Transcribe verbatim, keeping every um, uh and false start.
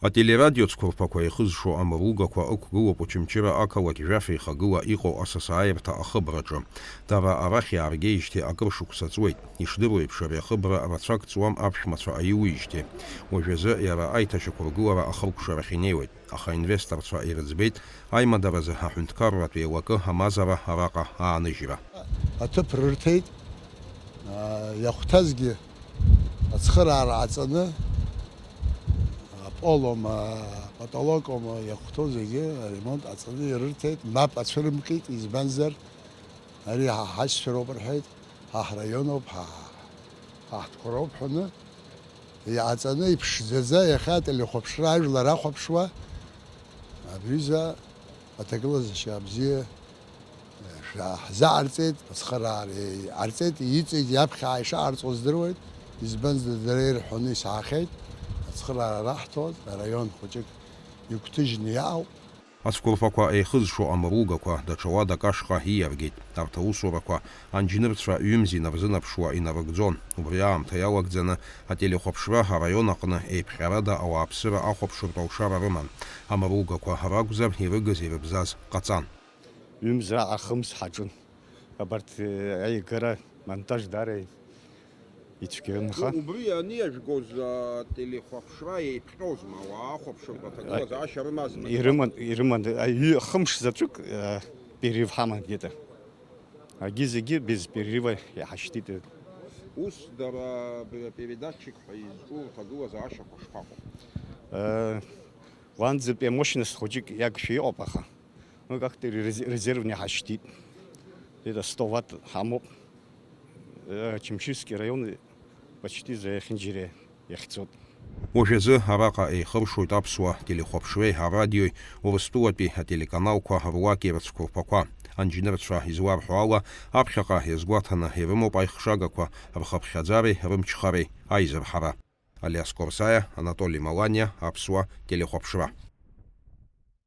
Ателерадио цәқәырԥақәа еихызшо амыругақәа ықәгылоуп Очамчыра ақалақь жәаф еихагыла иҟоу асасааирҭа ахыбраҿы. Дара арахь иааргеижьҭеи акыр шықәса ҵуеит. Ишдыру еиԥш, ари ахыбра рацәак ҵуам аԥшәмацәа аиуижьҭеи. Уажәазы иара аиҭашьақәыргылара ахыркәшарахь инеиуеит, аха аинвесторцәа ирыӡбеит аимадаразы аҳәынҭқарратә еилакы амазара араҟа ааныжьра. Аҭыԥ рырҭеит, аа, иахәҭазгьы ацхыраара ҟаҵаны, аполома, апотолокома иахәҭоу зегьы аремонт ҟаҵаны ирырҭеит, мап ацәырымкит, избанзар, ари ҳа ҳашьцәа роуп рҳәеит, ҳа ҳраион ауп, ҳа, ҳа ҳтәқәа роуп ҳәаны, иҟаҵаны иԥшӡаӡа иахьа ателехәаԥшра ажәлар ахәаԥшуа, абри ҩыза аҭагылазаашьа бзиа шәа-, ҳзаҟарҵеит, ацхыраара ҟарҵеит, иҵегь иаԥхьа ишаҟарҵо здыруеит, избанзар, дара ирҳәоны исаҳахьеит, ацхыраара раҳҭоз араион хәыҷык игәҭыжьны иаауп. Ацәқәырԥақәа еихызшо амыругақәа даҽа уадак ашҟа ииаргеит. Арҭ аусурақәа анџьнырцәа ҩымз инарзынаԥшуа инарыгӡон. Убри аамҭа иалагӡаны ателехәаԥшра араион аҟны еиԥҟьарада ауааԥсыра ахәаԥшыртә алшара рыман. Амыругақәа ракәзар, ирыгыз-ирыбзаз ҟаҵан. Ҩымз раҟа хымз ҳаҿын. Абарҭ, э, аигара, монтаж даара ицәгьан, аха. Убри аниажәгоз, а, телехәаԥшра еиԥҟьозма, ауаа ахәаԥшыртә аҭагылазаашьа рымазма? Ирыман, ирыман, а, ҩы-, хымш заҵәык, а, перерыв ҳаман где-то. Агьы зегьы без перерыва иҳашьҭит. Ус дара б-, передатчик ҳәа изҿу рҭагылазаашьақәа шԥаҟоу? Э, уанӡатәи амощность хәыҷык иагшәа иҟоуп, аха. Ну, как-то рез-, резервный ҳашьҭит. Где-то сто ватт ҳамоуп. Э, Очамчырский район почти за Ахинџьариа иахьцоит. Уажәазы араҟа еихыршоит аԥсуа телехәаԥшреи арадиои, Урыстәылатәи ателеканалқәа руаки рыцәқәырԥақәа. Анџьнырцәа изларҳәо ала, аԥхьаҟа иазгәаҭаны ирымоуп аихшагақәа рхыԥхьаӡареи рымчхареи аизырҳара. Алиас Корсаиа, Анатоли Маланиа, аԥсуа телехәаԥшра.